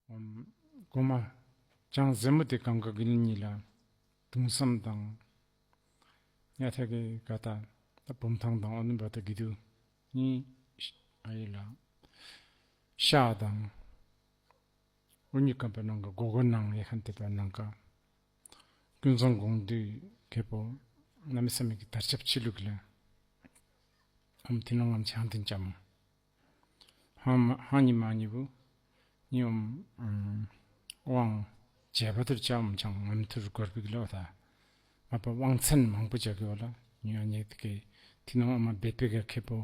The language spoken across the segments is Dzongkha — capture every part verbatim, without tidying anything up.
ཨོམ་གོ་མ་བྱང་ཟེ་མོ་ཏེ་གངས་དཀར་དགེ་ལེགས་གཉིས་ལ་དུང་སམ་དང་ཡ་ཐ་གི་ག་ཏ་ད་བུམ་ཐང་དང་ཨོ་ནི་འབདཝ་ད་གི་དུ་ནི་ཨའི་ལ་ཤ་དང་ཨོ་ནི་ཀམ་པ་ནང་ག་གོ་གོ་ནང་ཡེ་ཁན་ཏེ་པ་ནང་ག་ཀུན་བཟང་དགོངས་འདུས་ཁེ་པོ་གནམ་མེད་ས་མེད་ཀྱི་དར་ཁྱབ་ཆེ་ལུགས་ལ་ཨོམ་ཏེ་ནང་ངམ་ཆང་ཏིན་ཅམ་ཧང་ཧང་ཉི་མ་ཉི་བུ་ནི་ཨོམ་ཨམ་དབང་བྱེད་པ་ཐུར་ཅམ་ཆང་ངམ་ཐུར་གོར་པིག་ལོ་ད་མ་པ་དབང་ཚན་མང་པོ་བྱ་གི་བ་ལ་ཉུ་ཨ་ཉེ་ཏེ་ཀེ་ཏེ་ནང་ཨོམ་སྦེ་པེ་ག་ཁེ་པོ་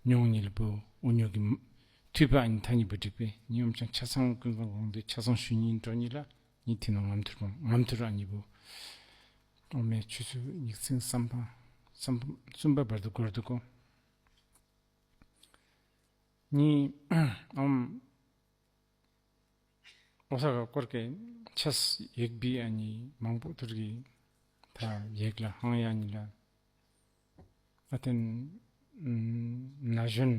ཉོང་ཉིལ་བུ་ཨུ་ཉོ་གི་ཐུས་པ་ཨན་ཐ་ཉི་བུ་འགྲིག་པེ་ནི་ཨོམ་ཆང་ཆ་ཚང་ཀུན་བཟང་དགོངས་འདུས་ཆ་ཚང་ཞུ་ཉིན་འགྲོ་ཉི་ལ་ནི་ཏེ་ནང་ངམ་ཐུར་མ་ངམ་ཐུར་ཨ་ཉི་བུ་ཨོམ་མེ་ཆུ་ཚོད་ཉིག་ཚིང་སམ་པ་སམ་པ་སུམ་པ་བར་དུ་གོར་དུ་གོ། ནི་ཨོམ་ཨོ་ས་ག་སྐོར་ཀེ་ཆས་ཡེག་བི་ཨ་ནི་མང་པོ་ཐུར་གི་ཐ་ཡེག་ལ་ཧང་ཡ་ནི་ལ་ཨ་ཏེན་ན་གཞོན་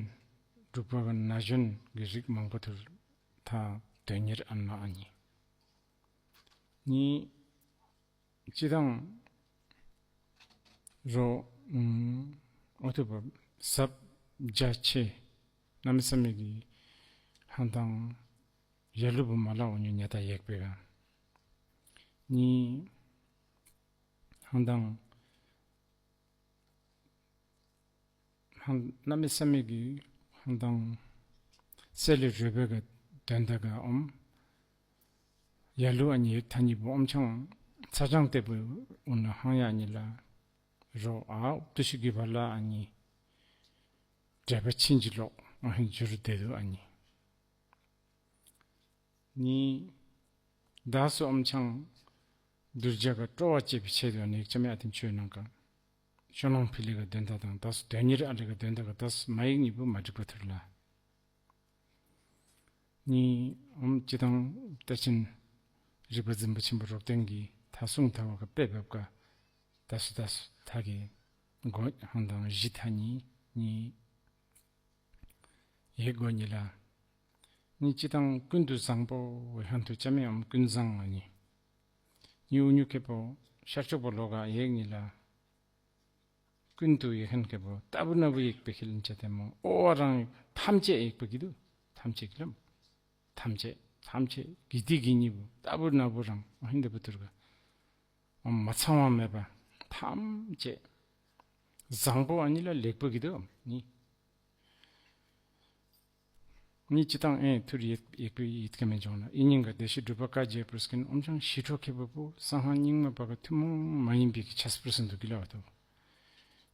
འབྲུག་པ་གི་ན་གཞོན་གི་རིགས་མང་པོ་ཐུར་ཐ་དོན་གཉེར་ཨན་མ་ཨ་ནི་ནི་སྤྱིར་བཏང་རོ་ཨུམ་ཨོ་ཐུ་བ་ཟབ་རྒྱ་ཆེ་གནམ་མེད་ས་མེད་ཀྱི་ཧང་དང་ཡ་ལུ་བུ་མ་ལ་འོ་ཉུ་ཉ་ད་ཡེག་པེ་ག་ནི་ཧང་དང་ཧང་གནམ་མེད་ས་མེད་ཀྱི་ཧང་དང་སེ་ལེ་རོལ་པེ་ག་དོན་དག་ག་ཨོམ་ཡ་ལུ་ཨ་ནི་ཡེག་ཐ་ཉི་བུ་ཨོམ་ཆང་ཚ་ཅང་ཏེ་བུ་ཨུ་ན་ཧང་ཡ་ཨ་ནི་ལ་རོ་ཨ་ཏུ་ཤི་གི་བ་ལ་ཨ་ནི་འབྲེལ་པ་ཆིན་ཅི་ལོག་ཨ་ཧིན་འཇུར་ཏེ་དུ་ཨ་ནི་ནི་ད་སུ་ཨོམ་ཆང་དུར་ཇ་ག་སྤྲོ་བ་ཅེ་བི་ཆེ་དུ་ཨ་ནི་ཡེག་ཅ་མེ་ཨ་ཏིན་ཆོས་ནང་ག་ཤོ་ནང་ཕི་ལེ་ག་དོན་དག་དང་ད་སུ་དོན་གཉེར་ཨ་ལེ་ག་དོན་དག་ག་ད་སུ་མ་ཡེག་ཉི་བུ་མ་འགྲིག་པ་ཐུར་ལ། ནི་ཨོམ་སྤྱིར་བཏང་ཏེ་ཆེན་རིག་པ་འཛིན་པ་ཆེན་པོ་རོག་ཏེན་གྱི་ཐ་གསུང་ཐ་བ་ག་དཔེ་འབབ་ག་ད་སུ་ད་སུ་ཐ་གི་གོ་ཧང་དང་ཞི་ཐ་ནི་ནི་ཡེག་གོ་ཉི་ལ་ནི་སྤྱིར་བཏང་ཀུན་ཏུ་བཟང་པོ་ཧང་ཐུ་ཅ་མེ་ཨོམ་ཀུན་བཟང་ཨ་ནི་ནི་ཨུ་ཉུ་ཁེ་པོ་ཤར་ཕྱོགས་པོ་ལོ་ག་ཡེག་ཉི་ལ། ཀུན་ཏུ་ཡེག་ཁན་ཁེ་པོ་ལྟ་བུ་ན་བུ་ཡེག་པེ་ཁེ་ལིན་ཅ་ཏེ་མོ་ཨོ་བ་རང་ཐམས་ཅད་ཡེག་པེ་གི་དུ་ཐམས་ཅད་གི་ལམ་ཐམས་ཅད་ཐམས་ཅད་གི་ཏི་གི་ཉི་བུ་ལྟ་བུ་ན་བུ་རང་ཨ་ཧིན་ཏེ་བུ་ཐུར་ག་ཨོམ་མ་ཚང་བ་མེད་པ་ཐམས་ཅད་བཟང་པོ་ཨ་ནི་ལ་ལེགས་པོ་གི་དུ་ནི། ནི་སྤྱིར་བཏང་ཨེ་ཐུར་ཡེག་ཡེག་པེ་ཡིད་ཀ་མེན་ཇོང་ན་ཨི་ཉིན་ག་བདེ་གཤེགས་འབྲུག་པ་བཀའ་རྒྱས་པུར་སྐིན་ཨོམ་ཆང་ཞི་ཁྲོ་ཁེ་པོ་བུ་གསང་སྔགས་རྙིང་མ་པ་ག་ཐུན་མོང་མ་ཡིན་པའི་གི་ཆས་པུར་སིན་དུ་གི་ལ་བ་དོ།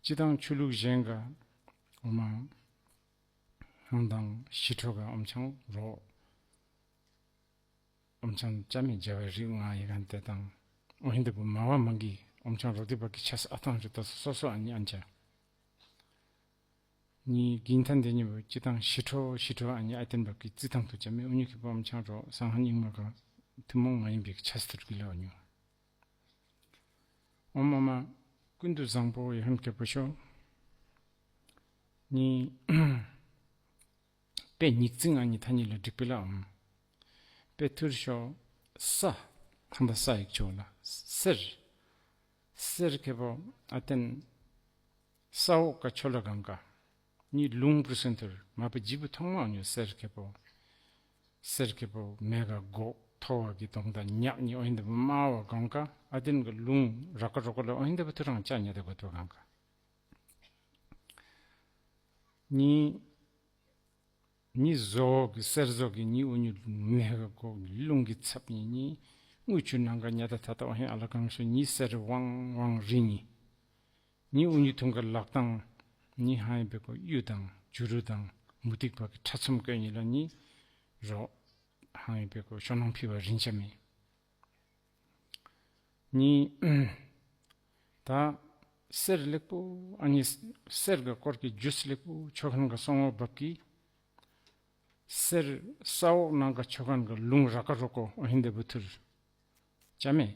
སྤྱིར་བཏང་ཆོས་ལུགས་གཞན་ག་ཨོ་མ་ཧང་དང་ཞི་ཁྲོ་ག་ཨོམ་ཆང་རོ་ཨོམ་ཆང་ཅ་མེ་བྱ་བ་རིགས་ལྔ་ཡེག་ཁན་ཏེ་དང་ཨོ་ཧིན་ཏེ་བུ་མ་བ་མང་གི་ཨོམ་ཆང་རོ་ཏེ་བ་གི་ཆས་ཨ་ཐང་རི་ཏ་སོ་སོ་ཨ་ནི་ཨན་ཅ། ནི་གིན་ཐན་ཏེ་ཉི་བུ་སྤྱིར་བཏང་ཞི་ཁྲོ་ཞི་ཁྲོ་ཨ་ནི་ཨ་ཏེན་བབ་ཀྱི་རྩི་ཐང་དུ་ཅ་མེ་ཨུ་ཉུ་ཁེ་པོ་ཨོམ་ཆང་རོ་གསང་སྔགས་རྙིང་མ་ག་ཐུན་མོང་མ་ཡིན་པའི་ཆས་ཐུར་གི་ལ་ཨོ་ཉུ། ཨོམ་ཨ་མ་ཀུན་ཏུ་བཟང་པོ་ཡེག་ཁན་ཁེ་པོ་ཤོ་ནི་པེ་ཉིག་ཙིང་ཨ་ནི་ཐ་ཉི་ལ་འགྲིག་པེ་ལ་ཨོམ། པེ་ཐུར་ཤོ་ས་ཐང་ད་ས་ཡེག་ཆོ་ལ་སེར། སེར་ཁེ་པོ་ཨ་ཏེན་ས་འོག་ག་ཆོ་ལ་གང་ག་ནི་ལུང་པུར་སེན་ཐུར་མ་པ་ཇི་བུ་ཐོང་མ་ཨ་ནི་སེར་ཁེ་པོ་སེར་ཁེ་པོ་མེ་ག་གོ་ཐོ་བ་གི་དོང་ད་ཉག་ནི་ཨོ་ཧིན་ཏེ་བུ་མ་བ་གང་ག་ཨ་ཏེན་ག་ལུང་ར་ཀ་རོ་ཀ་ལ་ཨོ་ཧིན་ཏེ་བུ་ཐུར་རང་ཅ་ཉ་ཏེ་གོ་ཐོ་གང་ག་ནི། ནི་ཟོ་གི་སེར་ཟོ་གི་ནི་ཨུ་ཉུ་མེ་ག་གོ་ལུང་གི་ཚབ་ནི་ནི་དངུལ་ཆུ་ནང་ག་ཉ་ད་ཐ་ཏ་ཨོ་ཧིན་ཨ་ལ་གང་ཤོ་ནི་སེར་ཝང་ཝང་རི་ནི་ནི་ཨུ་ཉུ་ཐུང་ག་ལག་དང་ནི་ཧང་ཡེ་བེ་གོ་གཡུ་དང་བྱུ་རུ་དང་མུ་ཏིག་བ་གི་ཁྲ་ཚོམ་ཀོ་ནི་ལ་ནི་རོ་ཧང་ཡེ་བེ་གོ་ཤོ་ནང་ཕི་བ་རིན་ཅ་མེ། ནི་ད་སེར་ལེགས་པོ་ཨ་ནི་སེར་ག་སྐོར་གི་ཇུས་ལེགས་པོ་ཆོ་ཁན་ག་སོང་བ་བབ་ཀི་སེར་ས་འོག་ནང་ག་ཆོ་ཁན་ག་ལུང་ར་ཀ་རོ་ཀོ་ཨོ་ཧིན་ཏེ་བུ་ཐུར་ཅ་མེ།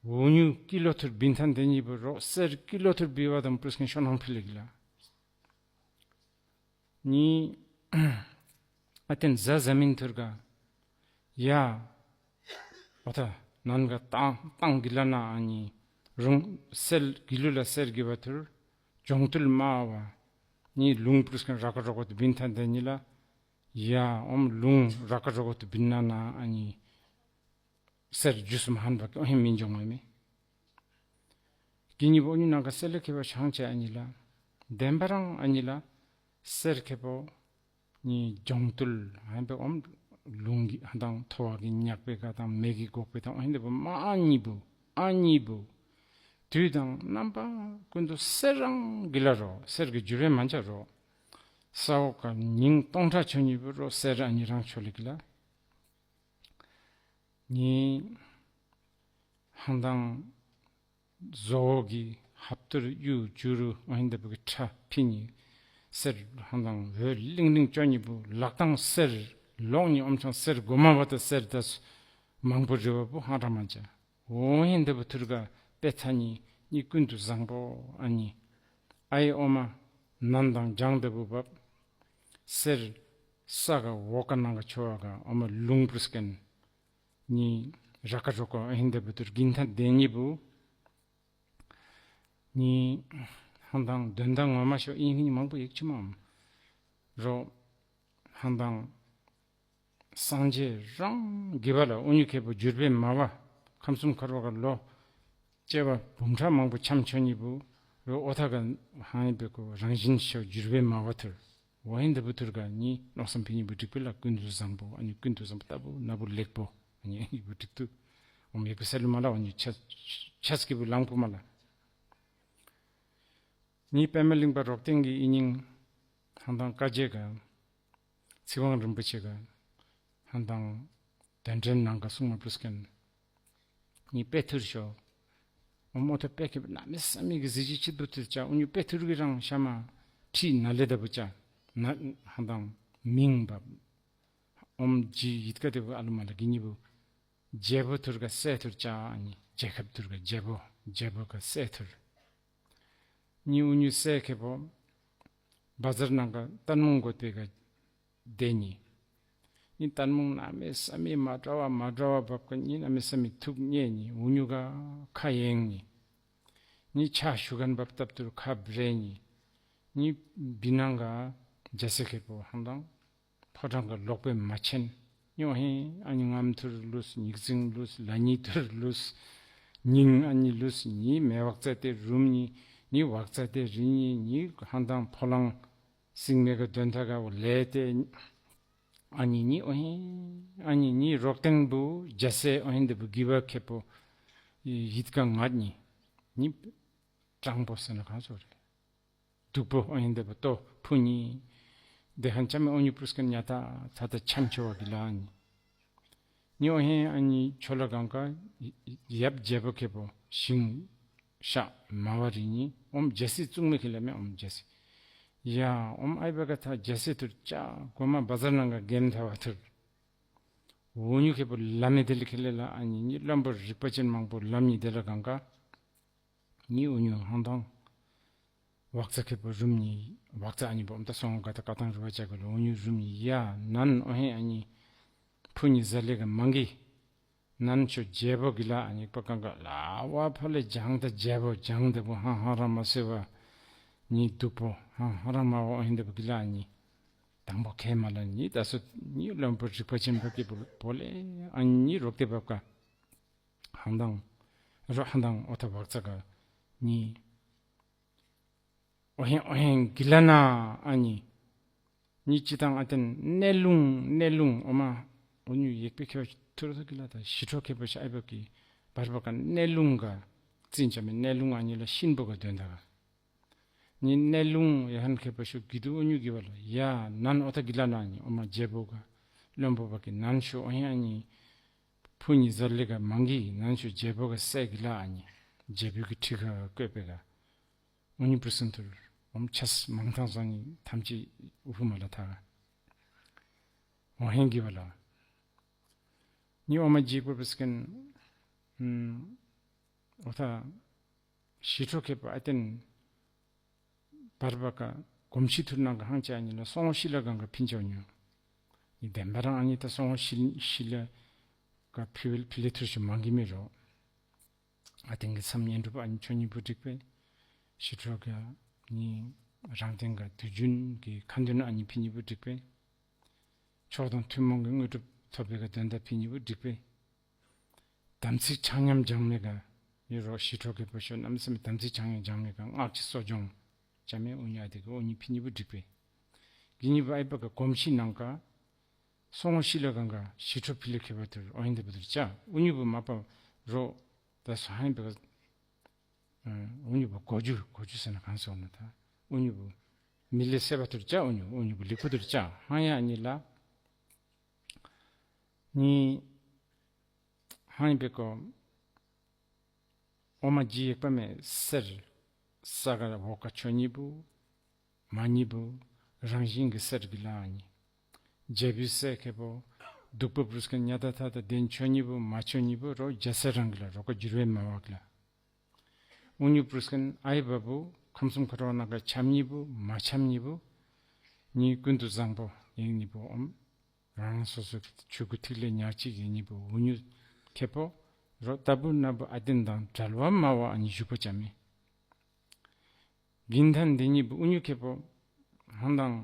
ཨུ་ཉུ་ཀི་ལོ་ཐུར་བིན་ཐན་ཏེ་ཉི་བུ་རོ་སེར་ཀི་ལོ་ཐུར་བི་བ་དང་པུར་སྐིན་ཤོ་ནང་ཕི་ལེགས་ལ། ནི་ཨ་ཏེན་ཟ་ཟ་མིན་ཐུར་ག་ ཡ་འོ་ད་ནན་ག་ཏང་ཏང་གི་ལ་ན་ཨ་ནི་རུང་གསེར་གི་ལུ་ལ་གསེར་གི་བ་ཐུར་འཇོང་ཐུལ་མ་བ་ནི་ལུང་པྲིས་ཁན་ར་ཀ་རོ་ཀོ་ཏུ་བིན་ཐན་དེ་ནི་ལ་ཡ་ཨོམ་ལུང་ར་ཀ་རོ་ཀོ་ཏུ་བིན་ན་ན་ཨ་ནི་གསེར་ཇུས་མ་ཧན་བ་ཀི་ཨོ་ཧེ་མིན་འཇོང་མ་མེ། གི་ནི་བོ་ཨོ་ནི་ནང་ག་གསེར་ལེ་ཁེ་བ་ཤང་ཆེ་ཨ་ནི་ལ་དེན་པ་རང་ཨ་ནི་ལ་གསེར་ཁེ་བོ་ནི་འཇོང་ཐུལ་ཧན་པེ་ཨོམ་ལུང་གི་ཧ་དང་ཐོ་བ་གི་ཉག་པེ་ག་དང་མེ་གི་གོག་པེ་དང་ཨོ་ཧེ་འདི་བོ་མ་ཨ་ནི་བོ་ཨ་ནི་བོ་དུས་དང་རྣམ་པ་ཀུན་ཏུ་གསེར་རང་གི་ལ་རོ་གསེར་གི་འཇུར་བེ་མ་ཆ་རོ་ས་འོག་ག་ཉིང་སྟོང་ཕྲག་ཆོ་ནི་བོ་རོ་གསེར་ཨ་ནི་རང་ཆོ་ལེ་གི་ལ། ནི་ཧང་དང་བཟོ་བོ་གི་ཧབ་ཏུར་གཡུ་བྱུ་རུ་ཨོ་ཧིན་དེ་བུ་གི་ཁྲ་ཕི་ནི་གསེར་ཧང་དང་འོད་ལིང་ལིང་ཅོ་ནི་བུ་ལག་དང་གསེར་ལོག་ནི་ཨོམ་ཆང་གསེར་གོ་མ་བ་ད་གསེར་ད་མང་པོ་རི་བ་བུ་ཧང་ར་མ་ཅ། ཨོ་ཧིན་དེ་བུ་ཐུར་ག་པེ་ཐ་ནི་ནི་ཀུན་ཏུ་བཟང་པོ་ཨ་ནི་ཨའི་ཨོ་མ་ནན་དང་ཇང་དེ་བུ་བབ་གསེར་ས་ག་འོ་ཀ་ནང་ག་ཆོ་བ་ག་ཨོ་མ་ལུང་པྲིས་ཀན་ནི་ར་ཀ་རོ་ཀ་ཨོ་ཧིན་དེ་བུ་ཐུར་གིན་ཐ་དེ་ནི་བུ་ནི་ཧང་དང་དོན་དང་ངོ་མ་ཤོ་ཨིན་ཧིན་མང་པོ་ཡིག་ཆུ་མ་རོ་ཧང་དང་སངས་རྒྱས་རང་གི་བ་ལ་ཨུ་ཉུ་ཁེ་བུ་འགྱུར་བའི་མ་བ་ཁམས་གསུམ་འཁོར་བ་ག་ལོ་སྐྱེ་བ་འབུམ་ཕྲག་མང་པོ་འཁྱམས་ཆོ་ནི་བུ་རོ་ཨོ་ཐ་ག་ཧང་ཡིན་པའི་གོ་རང་བཞིན་ཤོ་འགྱུར་བའི་མ་བ་ཐུར་ཨོ་ཧིན་དེ་བུ་ཐུར་ག་ནི་མནོ་བསམ་ཕི་ནི་བུ་འགྲིག་པེ་ལ་ཀུན་ཏུ་བཟང་པོ་ཨ་ནི་ཀུན་ཏུ་བཟང་པོ་ལྟ་བུ་ན་བུ་ལེགས་པོ་ཨ་ནི་ཨ་ནི་བུ་འགྲིག་ཏུ་ཨོ་མེ་བུ་སལ་མ་ལ་ཨོ་ནི་ཆ་ཆས་ཀི་བུ་ལང་པོ་མ་ལ། ནི་པདྨ་གླིང་པ་རོག་སྟེང་གི་ཨི་ཉིང་ཧང་དང་བཀའ་རྒྱ་ག་ཚིག་དབང་རིན་པོ་ཆེ་ག་ཧང་དང་དོན་དྲན་ནང་ག་གསུང་མ་པྲིས་ཀན་ནི་དཔེ་ཐུར་ཤོ་ཨོ་མོ་ཐོ་དཔེ་ཁེ་བུ་ན་མེ་ས་མེ་གི་གཟི་བརྗིད་ཆེད་དུ་ཐུར་ཅ་ཨུ་ཉུ་དཔེ་ཐུར་གི་རང་ཤ་མ་ཁྲི་ན་ལེ་དེ་བུ་ཅ་ན་ཧང་དང་མིང་བབ་ཨོམ་ཇི་ཡིད་ཀ་དེ་བུ་ཨ་ལུ་མ་ལ་གི་ནི་བུ་རྒྱལ་པོ་ཐུར་ག་སྲས་ཐུར་ཅ་ཨ་ནི་རྒྱལ་ཁབ་ཐུར་ག་རྒྱལ་པོ་རྒྱལ་པོ་ག་སྲས་ཐུར་ནི་ཨུ་ཉུ་སྲས་ཁེ་བོ་བ་ཛར་ནང་ག་ཏན་མུང་གོ་ཏེ་ག་དེ་ནི་ནི་ཏན་མུང་ན་མེ་ས་མེ་མ་དྲ་བ་མ་དྲ་བ་བབ་ཀ་ནི་ན་མེ་ས་མེ་ཐུག་ཉེ་ནི་ཨུ་ཉུ་ག་ཁ་ཡེང་ནི་ནི་ཆ་ཤུ་གན་བབ་ཏབ་ཐུར་ཁ་བྲེ་ནི་ནི་བི་ནང་ག་རྒྱ་སྲས་ཁེ་བོ་ཧང་དང་ཕོ་བྲང་ག་ལོག་པེ་མ་ཆེན། ཉོ་ཧེ་ཨ་ནི་ངམ་ཐུར་ལུས་ཉིག་ཛིང་ལུས་ལ་ཉི་ཐུར་ལུས་ཉིང་ཨ་ནི་ལུས་ཉི་མེ་བག་ཙ་ཏེ་རུམ་ཉི་ཉི་བག་ཙ་ཏེ་རི་ཉི་ཉི་ཧང་དང་ཕོ་ལང་སིང་མེ་ག་དོན་ཐ་ག་བོ་ལེ་ཏེ་ཨ་ནི་ཉི་ཨོ་ཧེ་ཨ་ནི་ཉི་རོག་སྟེང་བུ་རྒྱ་སྲས་ཨོ་ཧེ་འདི་བུ་གི་བ་ཁེ་བོ་ཡིད་ཀ་ངད་ཉི་ཉི་སྤྲང་པོ་ཟེར་ན་གང་སོ་རེ། སྡུག་པོ་ཨོ་ཧེ་འདི་བུ་ཏོ་ཕུ་ཉི་དེ་ཧན་ཅམ་ཨོ་ཉུ་པྲིས་ཀན་ཉ་ཐ་ཐ་ཐ་ཆམ་ཆོ་བ་གི་ལ་ཉི་ཉི་ཨོ་ཧེ་ཨ་ནི་ཆོ་ལ་གང་ག་ཡབ་རྒྱལ་པོ་ཁེ་བོ་ཞིང་ཤ་མ་བ་རི་ཉི་ཨོམ་རྒྱ་སྲས་བཙུགས་མེ་ཁེ་ལ་མེ་ཨོམ་རྒྱ་སྲས་ཡ་ཨོམ་ཨའི་བ་ག་ཐ་རྒྱ་སྲས་ཐུར་ཅ་གོ་མ་བ་ཛར་ནང་ག་གེམ་ཐ་བ་ཐུར་ཨོ་ཉུ་ཁེ་བོ་ལམ་མེ་དེ་ལི་ཁེ་ལེ་ལ་ཨ་ནི་ཉི་བློན་པོ་རིག་པ་ཅན་མང་པོ་ལམ་ཉི་དེ་ལ་གང་ག་ཉི་ཨོ་ཉུ་ཧང་དང་བག་ཙ་ཁེ་བོ་རུམ་ཉི་བག་ཙ་ཨ་ཉི་བོ་ཨམ་ཏ་སོང་ག་ཏ་ཀ་ཏང་རུ་བ་ཅ་ག་ལོ་ཨོ་ཉུ་རུམ་ཉི་ཡ་ནན་ཨོ་ཧེ་ཨ་ཉི་ཕུ་ཉི་ཟ་ལེ་ག་མང་གི་ནན་ཆོ་རྒྱལ་པོ་གི་ལ་ཨ་ཉི་པ་གང་ག་ལ་བ་ཕ་ལེ་ཇང་ཏ་རྒྱལ་པོ་ཇང་ཏ་བུ་ཧང་ཧང་ར་མ་སེ་བ་ཉི་སྡུག་པོ་ཧང་ཧང་ར་མ་བ་ཨོ་ཧེ་འདི་བུ་གི་ལ་ཨ་ཉི་དང་པོ་ཁེ་མ་ལ་ཉི་ད་སོ་ཉི་བློན་པོ་རིག་པ་ཅན་པ་གི་བུ་བོ་ལེ་ཨ་ཉི་རོག་ཏེ་བབ་ག་ཧང་དང་རོ་ཧང་དང་ཨོ་ཐ་བག་ཙ་ག་ཉི་ཨོ་ཧེ་ཨོ་ཧེ་གི་ལ་ན་ཨ་ཉི་ཉི་ཅི་དང་ཨ་ཏན་གནས་ལུང་གནས་ལུང་ཨོ་མ་ཨོ་ཉུ་ཡེག་པེ་ཁེ་བ་ཐུར་ཐུར་གི་ལ་ད་ཞི་ཁྲོ་ཁེ་བ་ཤ་ཨའི་བབ་གི་བར་བ་ག་གནས་ལུང་ག་བཙིན་ཅ་མེ་གནས་ལུང་ཨ་ཉི་ལ་གཤིན་པོ་ག་དོན་ད་ག་ཉི་གནས་ལུང་ཡ་ཧན་ཁེ་བ་ཤོ་གི་དུ་ཨོ་ཉུ་གི་བ་ལ་ཡ་ནན་ཨོ་ཐ་གི་ལ་ན་ཉི་ཨོ་མ་རྒྱལ་པོ་ག་བློན་པོ་བ་གི་ནན་ཤོ་ཨོ་ཧེ་ཨ་ཉི་ཕུ་ཉི་ཟར་ལེ་ག་མང་གི་ནན་ཤོ་རྒྱལ་པོ་ག་སྲས་གི་ལ་ཨ་ཉི་རྒྱལ་པོ་གི་ཁྲི་ག་བཀོད་པེ་ག་ཨོ་ཉི་པྲི་སུན་ཐུར་ཨོམ་ཆས་མང་ཐང་སང་ཉི་ཐམས་ཅད་ཨུ་ཕུ་མ་ལ་ཐ་ག་ཨོ་ཧེ་གི་བ་ལ་ཉི་ཨོ་མ་ཇི་པུར་པི་སི་ཀན་ཨོ་ཐ་ཞི་ཁྲོ་ཁེ་བ་ཨ་ཏན་བར་བ་ག་གོམ་ཤི་ཐུར་ནང་ག་ཧང་ཅ་ཨ་ཉི་ལ་སོང་ཤི་ལ་གང་ག་ཕིན་ཅ་ཉུ་ཉི་དེན་བ་རང་ཨ་ཉི་ད་སོང་ཤི་ཤི་ལ་ ག་ཕི་ལེ་ཕི་ལེ་ཐུར་ཤུ་མང་གི་མེ་རོ། ཨ་ཏེན་གི་མཚམས་བསྙེན་སྒྲུབ་ཨ་ནི་ཆོ་ནི་བུ་འགྲིག་པས། ཞི་ཁྲོ་ག་ནི་རང་སྟེང་ག་དུས་རྒྱུན་གི་ཁ་འདོན་ཨ་ནི་ཕི་ནི་བུ་འགྲིག་པས། མཆོག་དང་ཐུན་མོང་གི་དངོས་གྲུབ་ཐོབ་པའི་ག་དོན་དག་ཕི་ནི་བུ་འགྲིག་པས། དམ་ཚིག་ཆ་མཉམ་སྦྱང་མི་ག་ཡོད་རོ། ཞི་ཁྲོ་གི་བུ་ཤོ་གནམ་མེད་ས་མེད་དམ་ཚིག་ཆ་མཉམ་སྦྱང་མི་ག་སྔགས་ཀྱི་གསོ་སྦྱོང་བཅའ་མི་འུ་ཉུ་ཨ་ཏེ་གི་འུ་ཉུ་ཕི་ནི་བུ་འགྲིག་པས། གི་ནི་བུ་ཨའི་བ་ག་གོམས་གཤིས་ནང་ག་སོ་ངོ་ཤི་ལ་གང་ག་ཞི་ཁྲོ་ཕི་ལེ་ཁེ་བ་ཐུར་འོ་ཨིན་ཏེ་བུ་ཐུར་ཅ་འུ་ཉུ་བུ་མ་པ་རོ། ད་སོ་ཧན་བེ་ག་འུ་ཉུ་བུ་གོ་རྒྱུ་གོ་རྒྱུ་ཟེར་ན་གང་སོང་ན་ད་འུ་ཉུ་བུ་མི་ལེ་སེ་བ་ཐུར་ཅ་འུ་ཉུ་འུ་ཉུ་བུ་ལེགས་པོ་ཐུར་ཅ་ཧང་ཡ་ཨ་ནི་ལ་ནི་ཧང་ཡ་བེ་གོ་འོ་མ་ཇི་ཡེག་པ་མེ་སེར་ས་ག་འོ་ཀ་ཆོ་ནི་བུ་མ་ནི་བུ་རང་བཞིན་གི་སེར་གི་ལ་ཨ་ནི་ཇེ་བི་སེ་ཁེ་པོ་དུག་པོ་བུ་སྐན་ཉ་ད་ཐ་ད་དེན་ཆོ་ནི་བུ་མ་ཆོ་ནི་བུ་རོ་ཇ་སེ་རང་གི་ལ་རོ་ཀ་འགྱུར་བའི་མ་བག་ལ། འུ་ཉུ་བུ་སྐན་ཨའི་བ་བུ་ཁམས་གསུམ་ཁ་རོ་ན་ག་ཆམ་ནི་བུ་མ་ཆམ་ནི་བུ་ནི་ཀུན་ཏུ་བཟང་པོ་ཡིན་ནི་བུ་ཨོམ། རང་སོ་སོ་ཆོས་སྐུ་ཐིག་ལེ་ཉག་གཅིག་ཡིན་ནི་བུ་འུ་ཉུ་ཁེ་པོ་རོ་ལྟ་བུ་ན་བུ་ཨ་ཏེན་དང་བྲལ་བ་མ་བ་ཨ་ནི་བཞུགས་པ་ཅ་མེ། གིན་ཐན་དེ་ནི་བུ་འུ་ཉུ་ཁེ་པོ་ཧང་དང་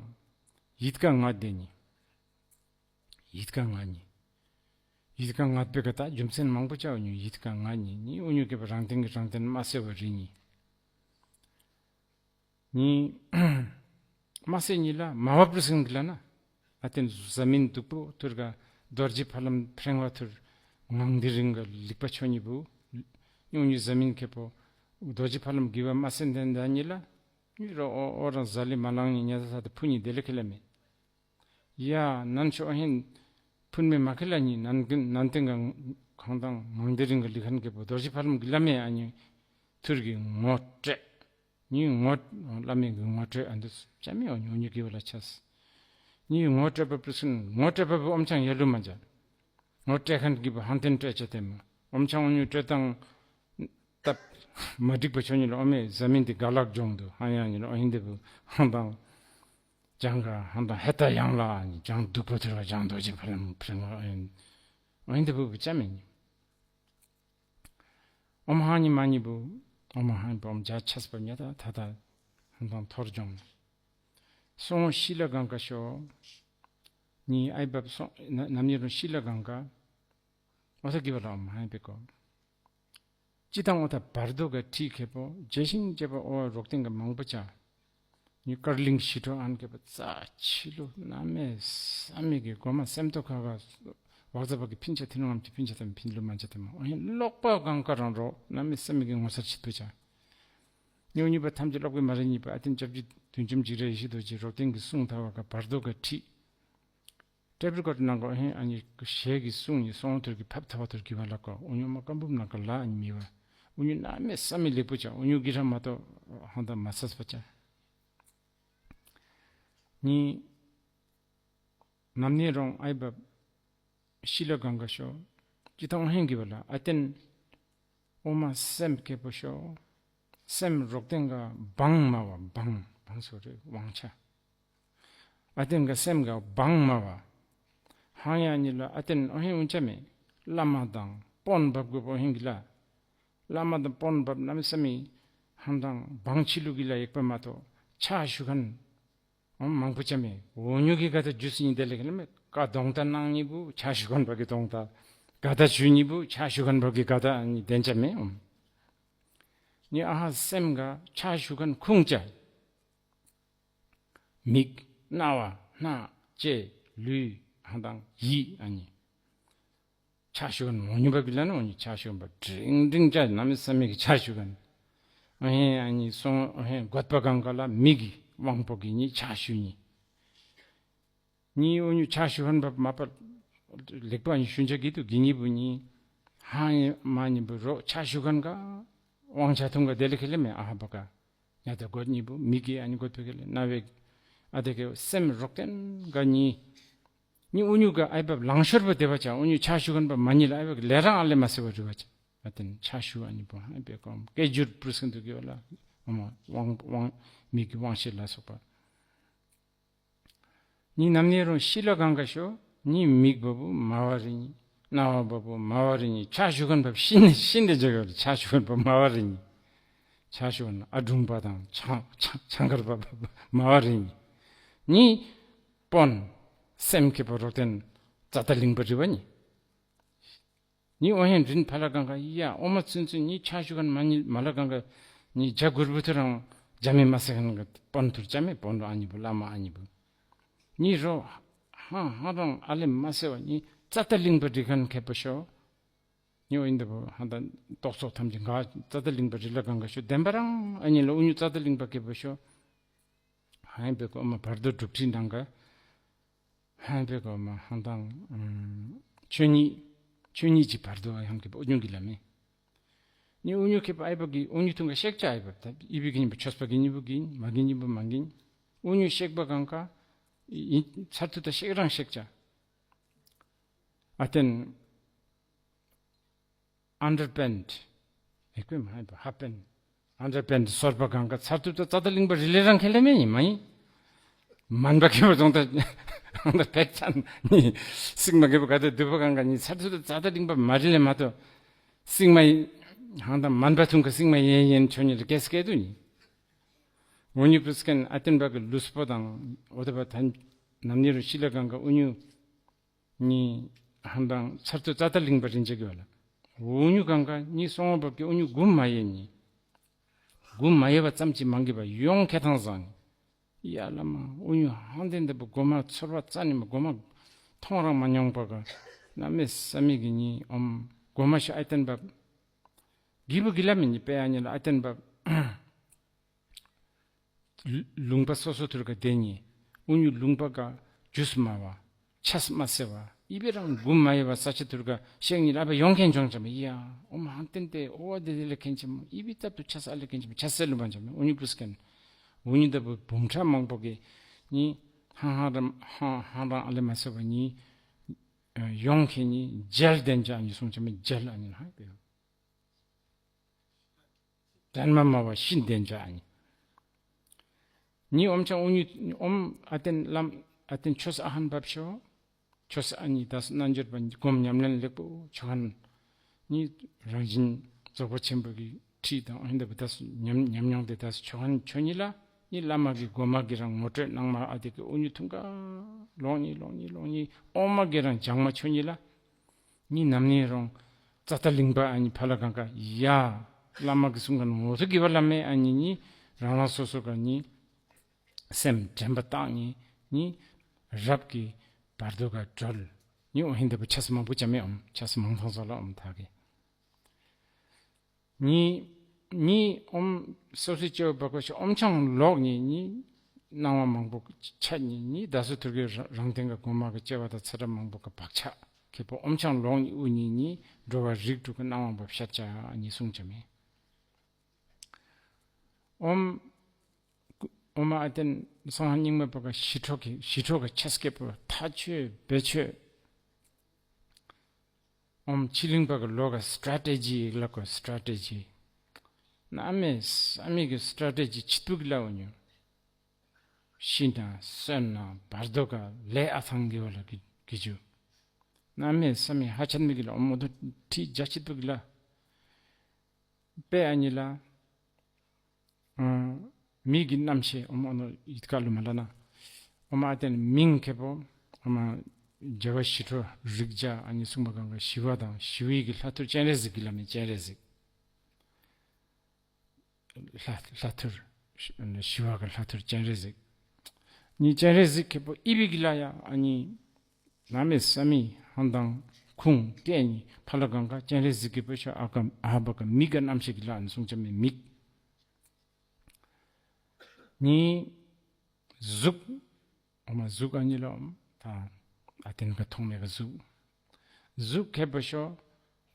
ཡིད་ཀ་ང་དེ་ནི་ཡིད་ཀ་ང་ནི་ཡིད་ཀ་ང་པེ་ག་ད་རྒྱུ་མཚན་མང་པོ་ཅ་འུ་ཉུ་ཡིད་ཀ་ང་ནི་ནི་འུ་ཉུ་ཁེ་པོ་རང་སྟེང་གི་རང་སྟེང་མ་སེ་བ་རི་ནི། ནི་མ་སེ་ནི་ལ་མ་བབ་རུ་སིང་གི་ལ་ན། ཨ་ཏེན་ཟ་མིན་དུག་པོ་ཐུར་ག་རྡོ་རྗེ་ཕ་ལམ་ཕྲེང་བ་ཐུར་ངང་དི་རིང་ག་ལིག་པ་ཆོ་ནི་བུ་ནི་འུ་ཉུ་ཟ་མིན་ཁེ་པོ་རྡོ་རྗེ་ཕ་ལམ་གི་བ་མ་སེ་འདན་ད་ནི་ལ་ནི་རོ་འོ་འོ་རང་ཟ་ལི་མ་ལང་ནི་ཉ་ད་ས་ད་ཕུ་ནི་དེ་ལེ་ཁེ་ལ་མེ། ཡ་ནན་ཆོ་ཨ་ཧེན་ཕུན་མེ་མ་ཁེ་ལ་ནི་ནན་གིན་ནན་ཏེང་ག་ཁང་དང་ངང་དི་རིང་ག་ལི་ཁན་ཁེ་པོ་རྡོ་རྗེ་ཕ་ལམ་གི་ལ་མེ་ཨ་ནི་ཐུར་གི་ངོ་སྤྲོད། ནི་ངོ་བླ་མེད་གི་ངོ་སྤྲོད་ཨ་འདི་ཅ་མེ་འོ་ཉུ་འུ་ཉུ་གི་བ་ལ་ཆས། ནི་ངོ་སྤྲོད་པ་པུ་སུན་ངོ་སྤྲོད་པ་བུ་ཨོམ་ཆང་ཡ་ལུ་མ་ཇ། ངོ་སྤྲོད་ཁན་གི་བུ་ཧང་ཏེན་སྤྲོད་ཅ་ཏེ་མ། ཨོམ་ཆང་འུ་ཉུ་སྤྲོད་དང་སྟབས་མ་འགྲིག་པ་ཆོ་ནི་ལ་ཨོ་མེ་ཟ་མིན་དི་ག་ལག་ཇོང་དུ་ཧང་ཡ་ནི་ལ་ཨོ་ཧིན་དི་བུ་ཧང་དང་ཇང་ག་ཧང་དང་ཧེ་ཏ་ཡང་ལ་ཨ་ནི་ཇང་དུག་པོ་ཐུར་བ་ཇང་རྡོ་རྗེ་ཕ་ལམ་ཕྲེང་བ་ཨོ་ཧིན་ཨོ་ཧིན་དི་བུ་བུ་ཅ་མེ་ནི། ཨོམ་ཧང་ནི་མ་ནི་བུ་ཨོམ་ཧང་བུ་ཨོམ་ཇ་ཆས་པ་ཉ་ད་ཐ་ད་ཧང་དང་ཐོར་ཇོང་། སོ་ངོ་ཤི་ལ་གང་ག་ཤོ་ནི་ཨའི་བབ་སོ་ན་ནམ་ནི་རུང་ཤི་ལ་གང་ག་འོ་ཐ་གི་བ་ལ་ཨོམ་ཧང་བེ་གོ། ཅི་དང་འོ་ཐ་བར་དོ་ག་ཁྲི་ཁེ་པོ་ཇེ་ཤིང་ཇེ་པ་འོ་རོག་ཏེང་ག་མང་པོ་ཅ། ནི་ཀར་ལིང་ཞི་ཁྲོ་ཨན་ཁེ་པོ་རྩ་ཆི་ལུ་གནམ་མེད་ས་མེད་གི་གོ་མ་སེམས་རྟོགས་ཁ་ག་བག་ཚ་བག་གི་ཕིན་ཆ་ཐི་ནོ་ངམ་ཅི་ཕིན་ཆ་ཐམ་ཕིན་ལུ་མ་ཆ་ཐམ་འོ་ཧེ་ལོག་པ་གང་ག་རང་རོ་གནམ་མེད་ས་མེད་གི་ངོ་མཚར་ཆི་ཏུ་ཅ། ཉོ་ཉི་པ་ཐམས་ཅད་ལོག་པའི་མ་རེ་ཉི་པ་ཨ་ཏིན་སྐྱབས་རྗེ་བདུད་འཇོམས་འཇིགས་རལ་ཡེ་ཤེས་རྡོ་རྗེ་རོག་ཏེང་གི་གསུང་ཐ་བ་ག་བར་དོ་ག་ཁྲི། ཏྲེ་པིར་ཀོ་ཏི་ནང་གོ་ཧེ་ཨ་ནི་ཞེ་གི་གསུང་ནི་སོང་ཐུར་གི་ཕབ་ཐ་བ་ཐུར་གི་བ་ལ་ཀོ་འུ་ཉུ་མ་ཀམ་བུམ་ནང་ག་ལ་ཨ་ནི་མི་བ། འུ་ཉུ་གནམ་མེད་ས་མེད་ལེགས་པོ་ཅ་འུ་ཉུ་གི་ར་མ་ཏོ་ཧང་ད་མ་སས་པ་ཅ། ནི་ནམ་ནེ་རོང་ཨའི་བབ་ཤི་ལ་གང་ག་ཤོ། ཅི་ཏང་ཧེང་གི་བ་ལ་ཨ་ཏེན་ཨོ་མ་སེམས་ཁེ་པོ་ཤོ། སེམས་རོག་ཏེང་ག་བང་མ་བ་བང་བང་སོ་རེ་ཝང་ཆ། ཨ་ཏེན་ག་སེམས་ག་བང་མ་བ། ཧང་ཡ་ནི་ལ་ཨ་ཏེན་ཨོ་ཧེང་འུན་ཆ་མེ། བླ་མ་དང་པོན་བབ་གུ་པོ་ཧེང་གི་ལ། བླ་མ་དང་པོན་བབ་གནམ་མེད་ས་མེད་ཧང་དང་བང་ཆི་ལུ་གི་ལ་ཡེག་པ་མ་ཏོ་ཕྱག་ཞུ་ཁན་ཨོ་མང་པོ་ཅ་མེ། འུ་ཉུ་གི་ག་ད་ཇུས་ནི་དེ་ལེ་ག་ལ་མེ་ཀ་གདོང་ད་ནང་ཉི་བུ་ཕྱག་ཞུ་ཁན་བ་གི་གདོང་ད། ག་ད་ཞུ་ཉི་བུ་ཕྱག་ཞུ་ཁན་བ་གི་ག་ད་ནི་དེན་ཅ་མེ་ཨོ། ནི་ཨ་ཧ་སེམས་ག་ཕྱག་ཞུ་ཁན་ཁུང་ཅ། མིག་རྣ་བ་སྣ་ལྕེ་ལུས་ཧང་དང་ཡིད་ཨ་ནི། ཕྱག་ཞུ་ཁན་འུ་ཉུ་བ་གི་ལ་ནི་འུ་ཉུ་ཕྱག་ཞུ་ཁན་བ་འབྲིང་འབྲིང་ཅ་གནམ་མེད་ས་མེད་གི་ཕྱག་ཞུ་ཁན། ཨ་ཧེ་ཨ་ནི་སོང་ཨ་ཧེ་གོད་པ་གང་ག་ལ་མི་གི་དབང་པོ་གི་ནི་ཕྱག་ཞུ་ནི། ནི་འུ་ཉུ་ཕྱག་ཞུ་ཁན་བ་མ་པ་ལེགས་པ་ཨ་ནི་ཞུན་ཆ་གི་དུ་གི་ཉི་བུ་ནི་ཧ་ནི་མ་ཉི་བུ་རོ་ཕྱག་ཞུ་ཁན་ག་དབང་ཆ་ཐུང་ག་དེ་ལེ་ཁེ་ལེ་མེ་ཨ་ཧ་བ་ག་ཉ་ད་གོད་ཉི་བུ་མི་གི་ཨ་ནི་གོད་པེ་ཁེ་ལེ་ན་བེ་ཨ་དེ་ཁེ་སེམས་རོག་ཏེན་ག་ནི་ནི་འུ་ཉུ་ག་ཨའི་བབ་ལང་ཤོར་བ་དེ་བ་ཅ་འུ་ཉུ་ཕྱག་ཞུ་ཁན་བ་མ་ཉི་ལ་ཨའི་བབ་ལེ་རང་ཨ་ལེ་མ་སེ་བ་རི་བ་ཅ། ཨ་ཏེན་ཕྱག་ཞུ་ཨ་ནི་བོ་ཧ་བེ་ཀོམ་སྐད་སྒྱུར་པུར་སེང་དུ་གི་བ་ལ་ཨོ་མ་དབང་དབང་མི་གི་དབང་ཤེད་ལ་སོགས་པ། ནི་ནམ་ནེ་རུང་ཤི་ལ་གང་ག་ཤོ་ནི་མིག་བ་བུ་མ་བ་རི་ནི། སྣང་བ་འབབ་བོ་མ་བ་རི་ཉི། ཕྱག་ཞུ་མཁན་འབབ་ཤིན་ཏེ་ཤིན་ཏེ་འཇོ་གི་ཡོད། ཕྱག་ཞུ་མཁན་འབབ་མ་བ་རི་ཉི། ཕྱག་ཞུ་མཁན་ཨ་དྲུང་པ་དང་ཕྱག་ཕྱག་ཕྱག་མཁར་པ་འབབ་མ་བ་རི་ཉི། ཉི་དཔོན་སེམས་བསྐྱེད་པ་རོག་སྟེན་ཙ་ཏ་གླིང་པ་རི་བ་ཉི། ཉི་ཨོ་ཧན་རིན་ཕ་ལ་གང་ག་ཡ་ཨོ་མ་ཚུན་ཚུན་ཉི་ཕྱག་ཞུ་མཁན་མ་ཉི་མ་ལ་གང་ག་ཉི་བྱ་གུར་བུ་ཐུར་རང་བྱ་མི་མ་ཟེར་མཁན་ག་དཔོན་ཐུར་བྱ་མི་དཔོན་རོ་ཨ་ཉི་བུ་བླ་མ་ཨ་ཉི་བུ། ཉི་རོ་ཧང་ཧང་རང་ཨ་ལེ་མ་ཟེར་བ་ཉི་ཙ་ཏ་གླིང་པ་རི་མཁན་མཁས་པ་ཤོ། ཉི་འོ་ཨིན་ད་བུ་ཧང་ད་རྟོག་ཚོགས་ཐམས་ཅད་ག་ཙ་ཏ་གླིང་པ་རི་ལ་གང་ག་ཤོ་བདེན་པ་རང་ཨ་ཉི་ལ་ཨུ་ཉུ་ཙ་ཏ་གླིང་པ་མཁས་པ་ཤོ། ཧང་པེ་གོ་ཨོ་མ་བར་དོ་སྒྲུབ་ཁྲིད་ནང་ག་ཧང་པེ་གོ་མ་ཧང་དང་ཨམ་ཆོས་ཉིད་ཆོས་ཉིད་ཀྱི་བར་དོ་ཡང་མཁས་པ་ཨུ་ཉུ་གི་ལ་མེ། ཉི་ཨུ་ཉུ་མཁས་པ་ཨའི་བ་གི་ཨུ་ཉུ་ཐུང་ག་ཤེག་ཅ་ཨའི་བ་ད་ཨི་བི་གི་ཉི་བུ་ཆོས་པ་གི་ཉི་བུ་གི་མ་གི་ཉི་བུ་མ་གི་ཨུ་ཉུ་ཤེག་པ་གང་ག་ཨིན་ཚར་ཐུ་ད་ཤེག་རང་ཤེག་ཅ། ཨ་ཏེན་ཨན་ཌར་པེནཊ་ཨེ་ཀོ་མ་ཧ་པེནཊ་ཨན་ཌར་པེནཊ་སོར་པ་གང་ག་ཚར་ཐུ་ད་ཙ་ཏ་གླིང་པ་རི་ལེ་རང་ཁེ་ལེ་མེ་ཉི་མ་ཡིན། མན་པ་མཁས་པ་རྫོང་ད་ཧང་ད་ཕེག་ཚན་ཉི་སིང་མ་མཁས་པ་ག་ད་དུ་བ་གང་ག་ཉི་ཚར་ཐུ་ད་ཙ་ཏ་གླིང་པ་མ་རི་ལེ་མ་ཏོ་སིང་མ་ཧང་ད་མན་པ་ཐུང་ག་སིང་མ་ཡེན་ཡེན་ཆོ་ཉི་ལ་ཀེས་ཀེ་དུ་ཉི། ཨུ་ཉུ་པུས་ཀེན་ཨ་ཏེན་བ་གི་ལུས་པོ་དང་འོ་ད་བ་ཐན་ནམ་ཉི་རུ་ཤི་ལ་གང་ག་ཨུ་ཉུ་ཉི་ཧང་དང་ཚར་ཐུ་ཙ་ཏ་གླིང་པ་རིན་ཆེ་གི་བ་ལ། ཨུ་ཉུ་གང་ག་ཉི་སོང་བ་བབ་ཀྱི་ཨུ་ཉུ་གུམ་མ་ཡེ་ཉི། གུམ་མ་ཡེ་བ་ཙམ་ཅིག་མང་གི་བ་ཡོང་ཁེ་ཐང་བཟང་ཉི། ཡ་བླ་མ་ཨུ་ཉུ་ཧང་ཏེན་ཏེ་བུ་གོ་མ་ཚོར་བ་ཙ་ནི་མ་གོ་མ་མཐོང་རང་མ་མྱོང་པ་ག་གནམ་མེད་ས་མེད་ཀྱི་ཉི་ཨོམ་གོ་མ་ཤ་ཨ་ཏེན་བ་གི་བུ་གི་ལ་མེ་ཉི་པེ་ཨ་ཉི་ལ་ཨ་ཏེན་བ། ལུང་པ་སོ་སོ་ཐུར་ག་དེ་ཉི་ཨུ་ཉུ་ལུང་པ་ག་ཇུས་མ་བ་ཆས་མ་སེ་བ་ཨི་བེ་རང་གུམ་མ་ཡེ་བ་ས་ཆ་ཐུར་ག་ཤེག་ཉི་ལ་བ་ཡོང་ཁེན་ཆོང་ཆ་མེ་ཡ་ཨོ་མ་ཧང་ཏེན་ཏེ་ཨོ་བ་དེ་དེ་ལ་ཁེན་ཆ་མ་ཨི་བེ་ཏབ་ཏུ་ཆས་ཨ་ལ་ཁེན་ཆ་མ་ཆས་སེ་ལུང་པ་ཆ་མེ་ཨུ་ཉུ་པུས་ཀེན་ཨུ་ཉུ་ད་བུ་བུམ་ཁྲ་མང་པོ་གི་ཉི་ཧང་ཧང་རང་ཧང་ཧང་རང་ཨ་ལེ་མ་སེ་བ་ཉི་ཡོང་ཁེན་ཉི་ཇལ་དེན་ཅ་ཨ་ཉི་སུང་ཆ་མེ་ཇལ་ཨ་ཉི་ཧ་པེ། དྲན་མ་སྨྲ་བ་ཤིན་ཏུ་འཇའ་ཨ་ནི། ཉི་ཨོམ་ཆང་ཨུ་ཉུ་ཨོམ་ཨ་བརྟན་ལམ་ཨ་བརྟན་ཆོས་ཨ་ཧན་བབས་ཤོ། ཆོས་ཨ་ནི་དས་རྣལ་འབྱོར་པ་སྒོམ་ཉམས་ལེན་ལེགས་པོ་ཆོ་ཧན། ཉི་རང་བཞིན་རྫོགས་པ་ཆེན་པོ་གི་ཁྲིད་དང་ཨ་ཧན་དབ་དས་ཉམས་ཉམས་མྱོང་དེ་དས་ཆོ་ཧན་ཆོ་ཉི་ལ་ཉི་བླ་མ་གི་སྒོ་མ་གི་རང་ངོ་སྤྲོད་གནང་མ་ཨ་དེ་གི་ཨུ་ཉུ་ཐུང་ག་ལོང་ཉི་ལོང་ཉི་ལོང་ཉི་ཨོ་མ་གི་རང་སྦྱང་མ་ཆོ་ཉི་ལ། ཉི་ནམ་ནི་རོང་ཙ་ཏ་གླིང་པ་ཨ་ནི་ཕ་ལ་གང་ག་ཡ། བླ་མ་གི་གསུང་ག་ངོ་ཐུག་གི་བ་ལ་མེ་ཨ་ནི་ཉི་རང་རང་སོ་སོ་ག་ཉི་སེམས་དྲན་པ་བཏང་ཉི་ཉི་རབ་ཀྱི་བར་དོ་ག་གྲོལ། ཉི་འོ་ཧིན་དེ་བུ་ཆས་མང་པོ་ཅ་མེ་ཨོམ་ཆས་མང་ཐང་སོ་ལ་ཨོམ་ཐག་གི། ཉི་ཉི་ཨོམ་སོ་སོའི་སྐྱེ་བ་བ་ཀོ་ཤ་ཨོམ་ཆང་ལོག་ཉི་ཉི་སྣང་བ་མང་པོ་ཆ་ཉི་ཉི་ད་སུ་ཐུར་གི་རང་སྟེང་ག་གོ་མ་གི་སྐྱེ་བ་དང་ཚེ་རབས་མང་པོ་ག་བག་ཆགས་ཁེ་པོ་ཨོམ་ཆང་ལོག་ཉི་ཨུ་ཉི་ཉི་འགྲོ་བ་རིགས་དྲུག་གི་སྣང་བ་བ་ཤ་ཅ་ཉི་གསུང་ཅ་མེ། ཨོམ་ཨོ་མ་ཨ་བརྟན་སོང་ཧ་རྙིང་མ་པ་ག་ཞི་ཁྲོ་གི་ཞི་ཁྲོ་ག་ཆས་ཁེ་པོ་ཐ་ཆོས་བེ་ཆོས། ཨོམ་ཕྱི་གླིང་པ་གི་ལོ་ག་སི་ཊ་རེ་ཊེ་ཇི་ལ་གོ་སི་ཊ་རེ་ཊེ་ཇི། གནམ་མེད་ས་མེད་ཀྱི་སི་ཊ་རེ་ཊེ་ཇི་ཆི་ཏུ་གི་ལ་འོ་ཉུ། ཤི་ན་གསོན་ན་བར་དོ་ག་ལས་ཨ་ཐང་གི་བ་ལ་གི་གི་ཇུ། གནམ་མེད་ས་མེད་ཧ་ཅང་མི་གི་ལ་ཨོམ་འོ་དོ་ཁྲི་བརྒྱ་ཆི་ཏུ་གི་ལ། པེ་ཨ་ཉི་ལ། ཨ་མི་གི་རྣམ་ཤེས་ཨོ་མ་ཨ་ནོ་ཡིད་ཀ་ལུ་མ་ལ་ན། ཨོ་མ་ཨ་བརྟན་མིང་ཁེ་པོ་ཨོ་མ་རྒྱལ་བ་ཞི་ཁྲོ་རིགས་བརྒྱ་ཨ་ནི་གསུངས་པ་གང་ག་ཞི་བ་དང་ཞི་བའི་གི་ལྷ་ཐུར་སྤྱན་རས་གཟིགས་གི་ལ་མི་སྤྱན་རས་གཟིགས། ལྷ་ལྷ་ཐུར་ཞི་བ་གི་ལྷ་ཐུར་སྤྱན་རས་གཟིགས། ཉི་སྤྱན་རས་གཟིགས་ཁེ་པོ་ཨི་བི་གི་ལ་ཡ་ཨ་ནི། གནམ་མེད་ས་མེད་ཧང་དང་ཁུང་ཀེ་ཉི་ཕ་ལ་གང་ག་སྤྱན་རས་གཟིགས་ཀྱི་པོ་ཤ་ཨ་ཀ་ཨ་བ་ཀ་མིག་ག་རྣམ་ཤེས་ཀྱི་ལ་ཨ་ནི་གསུང་ཅ་མེ་མིག། ཉི་གཟུགས། ཨོ་མ་གཟུགས་ཨ་ཉི་ལོ་ད་ཨ་བརྟན་ག་མཐོང་མེ་ག་གཟུགས། གཟུགས་ཁེ་པོ་ཤོ་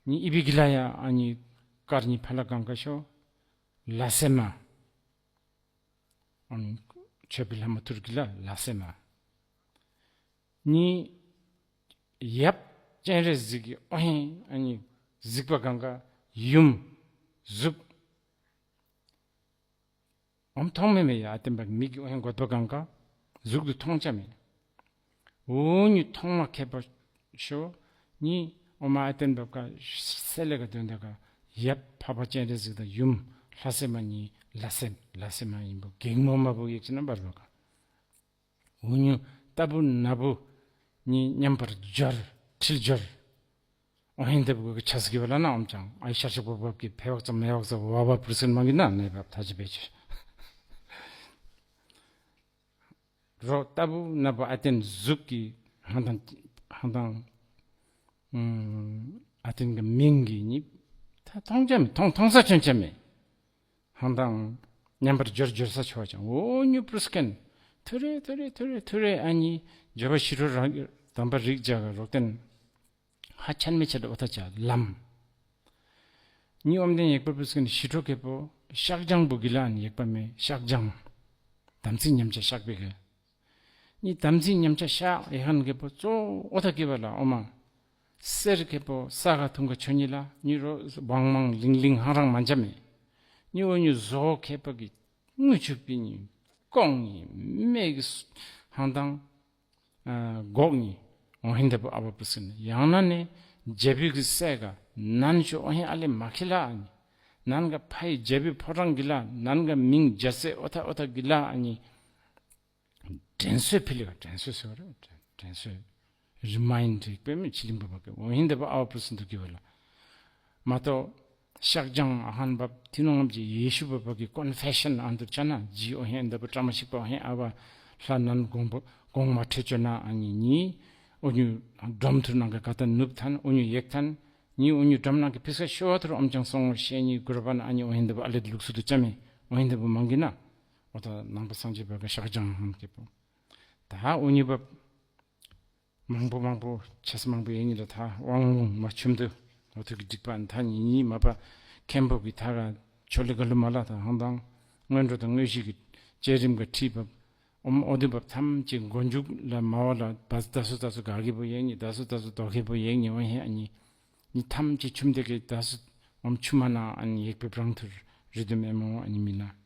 ཉི་ཨི་བི་གི་ལ་ཡ་ཨ་ཉི་དཀར་ཉི་ཕ་ལ་གང་ག་ཤོ་ལ་སེ་མ། ཨམ་ཆོས་པའི་ལྷ་མོ་ཐུར་གི་ལ་ལ་སེ་མ། ཉི་ཡབ་སྤྱན་རས་གཟིགས་ཀྱི་ཨོ་ཧེ་ཨ་ནི་གཟིགས་པ་གང་ག་ཡུམ་གཟུགས། ཨོམ་མཐོང་མེ་མེ་ཡ་ཨ་བརྟན་པ་མིག་གི་ཨོ་ཧེ་འགོད་པ་གང་ག་གཟུགས་དུ་མཐོང་ཅ་མེ། འུ་ཉི་མཐོང་མ་ཁེ་པོ་ཤོ་ཉི་ ཨོ་མ་ཨ་བརྟན་འབབ་ཁར་སེ་ལེ་ག་དོན་དག་ག་ཡབ་འཕགས་པ་སྤྱན་རས་གཟིགས་དང་ཡུམ་ལྷ་སྲས་མ་གཉིས་ལ་སེམས་ལ་སེམས་མ་ཡིན་པོ་གེགས་མོ་མ་བུ་ཡེག་ཅི་ན་བར་བ་ག། འུ་ཉུ་ལྟ་བུ་ན་བུ་གཉིས་མཉམ་པར་སྦྱར་འཁྲིལ་སྦྱར། ཨོ་ཧེན་དེ་བུ་གི་ཆས་གི་བ་ལ་ན་ཨོམ་ཅང་ཨའི་ཤར་ཤར་བབ་བབ་ཀྱི་ཕེ་བག་ཙམ་མེ་བག་ཙམ་བ་བ་པུར་སེན་མ་གི་ན་ནེ་བབ་ཐ་ཅི་བེ་ཅི། རོགས་ལྟ་བུ་ན་བུ་ཨ་བརྟན་གཟུགས་ཀྱི་ཧང་དང་ཧང་དང་ཨ་བརྟན་གི་མིང་གི་ནི་ད་མཐོང་ཅ་མེ་མཐོང་མཐོང་ས་ཆོན་ཅ་མེ། ཧང་དང་མཉམ་པར་སྦྱོར་སྦྱོར་ས་ཆོ་ཅང་འོ་ཉུ་པུར་སྐན་ཐུ་རེ་ཐུ་རེ་ཐུ་རེ་ཐུ་རེ་ཨ་ནི་འབྱོར་བ་ཞི་ཁྲོ་རང་དམ་པ་རིགས་བྱ་ག་རོགས་བརྟན། ཧ་ཆན་མེ་ཆད་འོ་ཐ་ཆ་ལམ། ཉི་ཨོམ་དེན་ཡེག་པ་པུས་ཀན་ཞི་ཁྲོ་ཁེ་པོ་ཤག་ཇང་བུ་གི་ལ་ཨན་ཡེག་པ་མེ་ཤག་ཇང་། དམ་ཚིག་ཉམས་ཆག་ཤག་པེ་གེ། ཉི་དམ་ཚིག་ཉམས་ཆག་ཤག་ཡེག་ཧན་ཁེ་པོ་ཙོ་འོ་ཐ་ཁེ་བ་ལ་ཨོ་མ། སེར་ཁེ་པོ་ས་ག་ཐུང་ག་ཆོ་ཉི་ལ་ཉི་རོ་བང་མང་ལིང་ལིང་ཧང་རང་མན་ཆ་མེ། ཉི་འོ་ཉུ་ཟོ་ཁེ་པོ་གི་དངུལ་ཆུ་པི་ཉི་ཀོང་ཉི་མེ་གི་ཧང་དང་། ཨ་གོག་ནི་འོ་ཧིན་དེ་བུ་ཨ་བ་པུ་སི་ནི་ཡང་ན་ནི་རྒྱལ་པོའི་གི་སྲས་ག་ནན་ཤོ་འོ་ཧིན་ཨ་ལེ་མ་ཁི་ལ་ཨ་ནི་ནན་ག་ཕའི་རྒྱལ་པོའི་ཕོ་བྲང་གི་ལ་ནན་ག་མིང་རྒྱལ་སྲས་འོ་ཐ་འོ་ཐ་གི་ལ་ཨ་ནི་དྲན་གསོ་ཕི་ལི་ག་དྲན་གསོ་ཟེར་བ་རེད། དྲན་གསོ་རི་མའིན་ཌི་དཔེ་མི་ཕྱི་གླིང་པ་བ་གི་འོ་ཧིན་དེ་བུ་ཨ་བ་པུ་སི་འདུག་གི་བ་ལ། མ་གཏོགས་ཤག་ཇང་ཨ་ཧན་བབ་ཐི་ནོང་ངམ་ཅིག་ཡེ་ཤུ་བབ་བབ་ཀྱི་ཀོན་ཕེ་ཤན་ཨན་དུ་ཆ་ན་ཇི་འོ་ཧེ་འདབ་བུ་བཀྲ་མ་ཤིས་པ་འོ་ཧེ་ཨ་བ་ལྷ་ནན་གོང་བུ་གོང་མ་ཁྲེ་ཅོ་ན་ཨ་ནི་ནི་འོ་ཉུ་སྒྲོམ་ཐུར་ནང་གི་ཀ་ཏ་ནུབ་ཐན་འོ་ཉུ་ཡེག་ཐན་ནི་འོ་ཉུ་སྒྲོམ་ནང་གི་ཕི་སྐ་ཤོ་བ་ཐུར་ཨོམ་ཅང་སོང་ངོ་ཤེ་ནི་གུ་ར་བ་ན་ཨ་ནི་འོ་ཧེ་འདབ་བུ་ཨ་ལེ་ལུགས་སུ་དུ་ཅ་མེ་འོ་ཧེ་འདབ་བུ་མང་གི་ན་འོ་ད་ནང་པ་སངས་རྒྱས་བབ་ཀྱི་ཤག་ཇང་ཨ་ཧན་ཀེ་པོ་ད་འོ་ཉུ་བབ། མང་པོ་མང་པོ་ཆས་མང་པོ་ཡེ་ནི་ལ་ཐ་དབང་ལུང་མ་ཆུམ་དུ་འོ་ཐུག་གི་སྒྲིག་པ་ཨན་ཐ་ཉི་ཉི་མ་པ་མཁན་པོ་གི་ཐ་ག་ཆོ་ལེ་ག་ལུ་མ་ལ་ཐ་ཧང་དང་སྔོན་འགྲོ་དང་དངོས་གཞི་གི་བཅས་རིམ་ག་ཁྲིད་བབ་ཨོམ་འོ་དུ་བབ་ཐམས་ཅད་མགོ་མཇུག་ལ་མ་བ་ལ་བ་ད་སུ་ད་སུ་ག་གི་བུ་ཡེ་ནི་ད་སུ་ད་སུ་དོ་གི་བུ་ཡེ་ནི་འོ་ཧེ་ཨ་ནི་ཉི་ཐམས་ཅད་ཆུམ་དེ་གི་ད་སུ་ཨོམ་ཆུ་མ་ན་ཨ་ནི་ཡེག་པེ་བྲང་ཐུར་རི་དུ་མེ་མོ་ཨ་ནི་མི་ན།